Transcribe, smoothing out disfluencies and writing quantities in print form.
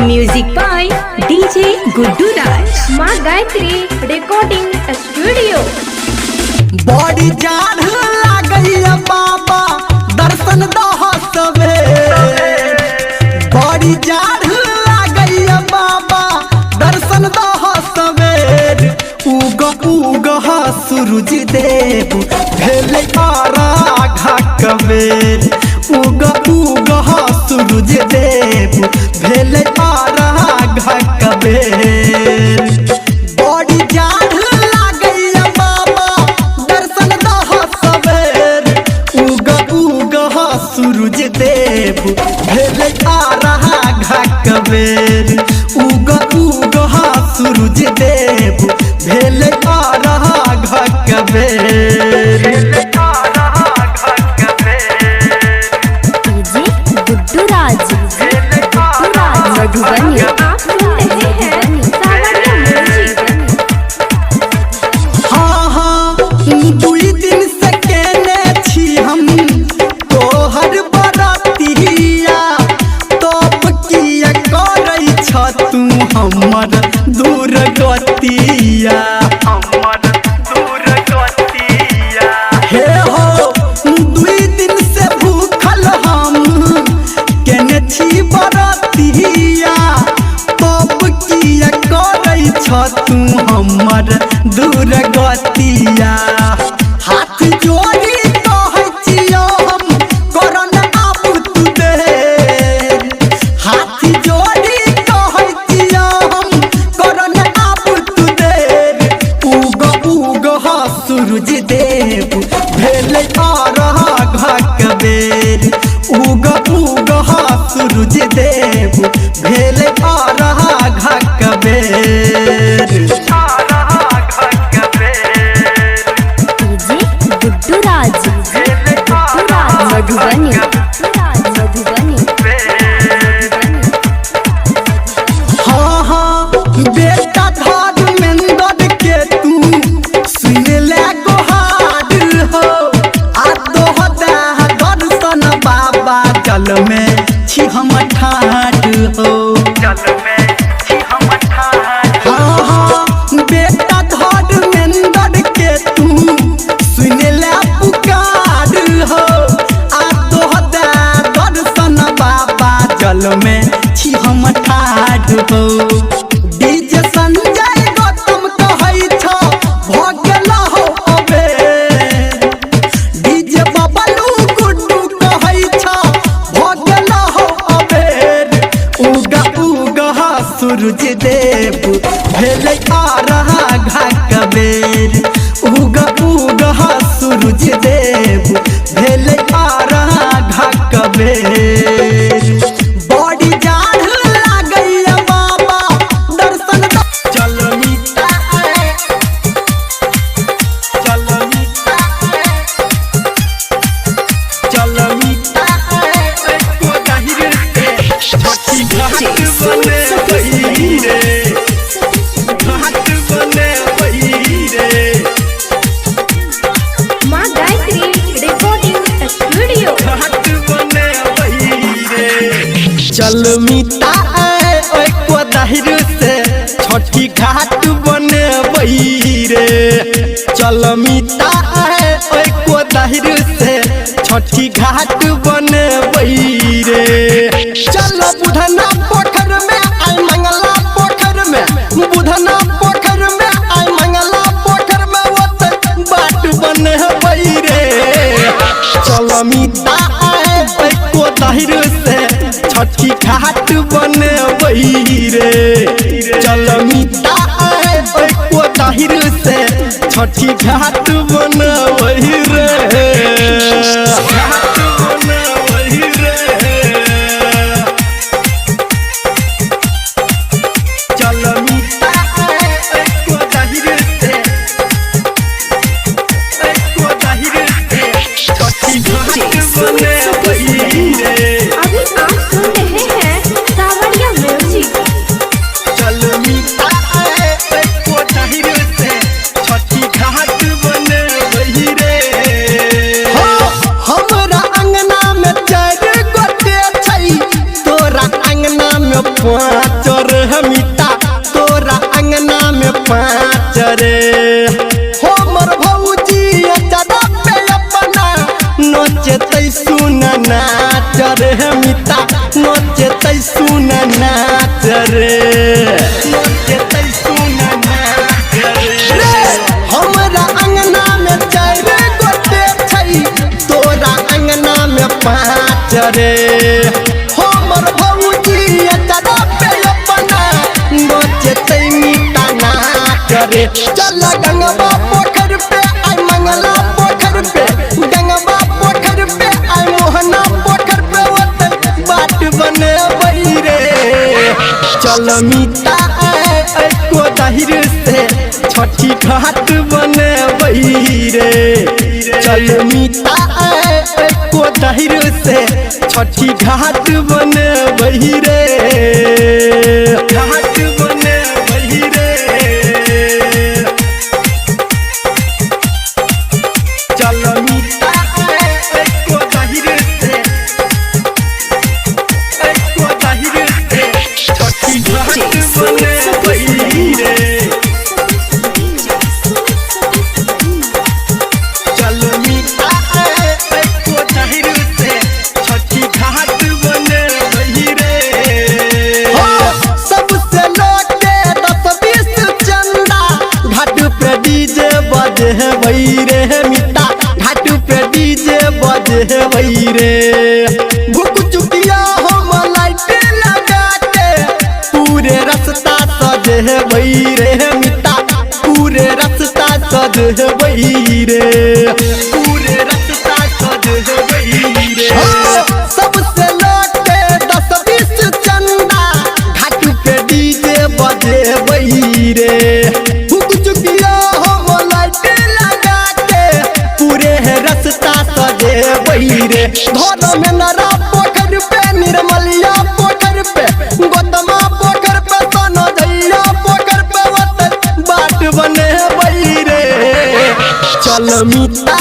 Music by DJ Guddu Raj. माँ Gayatri recording studio. बड़ी जाड़ लागैया बाबा दर्शन दह सबे। बड़ी जाड़ लागैया बाबा दर्शन दह सबेर। उग उग सूरज देव भेलै आराघा कबेर। उग उग सूरज देव भेलै आराघा कबेर। बड़ी जाड़ लागैया बाबा दर्शन दह सबेर। उग उग सूरज देव भेलै आराघा कबेर। उग उग सूरज देव भेलै आराघा कबेर। डीजे गुड्डू राज मधुबनी। आप सुन रहे हैं सावरिया म्यूजिक। हाँ हाँ दुई दिन से केने छी हम तोहर बरतिया। तब किया करै छ तू हमर दूर गतिया। हे हो दुई दिन से भूखल हम केने छी बरतिया। तब किया करै छ तू हमर दूर गतिया। हाथ जोड़ी कहै छियौ हम करन आबू तू देर। हाथ जोड़ी कहै छियौ हम करन आबू तू देर। उग उग सूरज देव भेलै आराघा कबेर। उग उग सूरज देव भेलै आराघा कबेर। डीजे गुड्डू राज मधुबनी। मधुबनी। हाँ हाँ बेटा धर्मेंद्र के तू सुन ले गोहार हो। आ तोहरा दर्शन बाबा जल में छी हम ठाढ़ हो। हाँ हाँ बेटा धर्मेंद्र के तू सुन ले पुकार हो। आ तोहरा दर्शन बाबा जल में छी हम ठाढ़ हो। डीजे संजय गौतम कहै छ भऽ गेल हो अबेर। डीजे बबलू गुड्डू कहै छ भऽ गेल हो अबेर। उग उग सूरज देव भेलै आराघा कबेर। उग उग सूरज देव भेलै आराघा कबेर। बड़ी जाड़ लागैया बाबा दर्शन चल मिता चल मिता चल मिता एको जाहिर से छठी घाट बने रे। घाट बने रे। माँ गायत्री रिकॉर्डिंग स्टूडियो। घाट बने रे। चल मिता एको दाहिर से छठी घाट बने रे। चल मिता एको दाहिर से छठी घाट बने रे। चल बुधना पोखर में आई मंगला पोखर में। बुधना पोखर में आई मंगला पोखर में ओतै बाट बने रे। चल मिता एको दाहिर से छठी घाट बने रे। चल मिता एको दाहिर से छठी घाट बने रे। घाट बने रे। चल मिता एको दाहिर से एको दाहिर से छठी घाट बने रे। अभी आप सुन रहे हैं सावरिया म्यूजिक। चल मिता एको दाहिर से छठी घाट बने रे। पाँच रे मिता, तोरा अंगना में पाँच रे। हमर भौजी अचरा पे अपना नचतै सुन नाच रे मिता, नचतै सुन नाच रे, नचतै सुन नाच रे। हमरा अंगना में चारि गोटे छै, तोरा अंगना में पाँच रे। हमर भौजी अचरा पे अपना नचतै मिता नाच रे। चल गंगवा पोखर पे आइ मंगला पोखर पे, गंगवा पोखर पे आइ मोहना पोखर पे, ओतै बाट बनेबै रे। चल मिता एको दहिर से छठी घाट बनेबै रे। चल मिता एको दहिर से छठी घाट बनेबै रे, घाट बनेबै रे। चल मिता एको दहिर से, एको दहिर से छठी घाट बनेबै रे। चल मिता एको दहिर से छठी घाट बनेबै रे। हो सबसे लोके 10-20 चंदा, घाट पे डीजे बजेबै रे मिता, घाट पे डीजे बजेबै रे। भूख चुकिया हम लाइट लगा के पूरे रास्ता सजेबै रे मिता, पूरे रास्ता सजेबै रे, पूरे रास्ता सजेबै रे। सबसे लोके 10-20 चंदा, घाट पे डीजे बजेबै रे। भूख चुकिया हम लाइट लगा के पूरे रास्ता सजेबै रे। धर में नरा पोखर पे, निर्मलिया पोखर पे, गौतमा पोखर पे, सोनो जैया पोखर पे, ओतै बाट बनेबै रे। चल मिता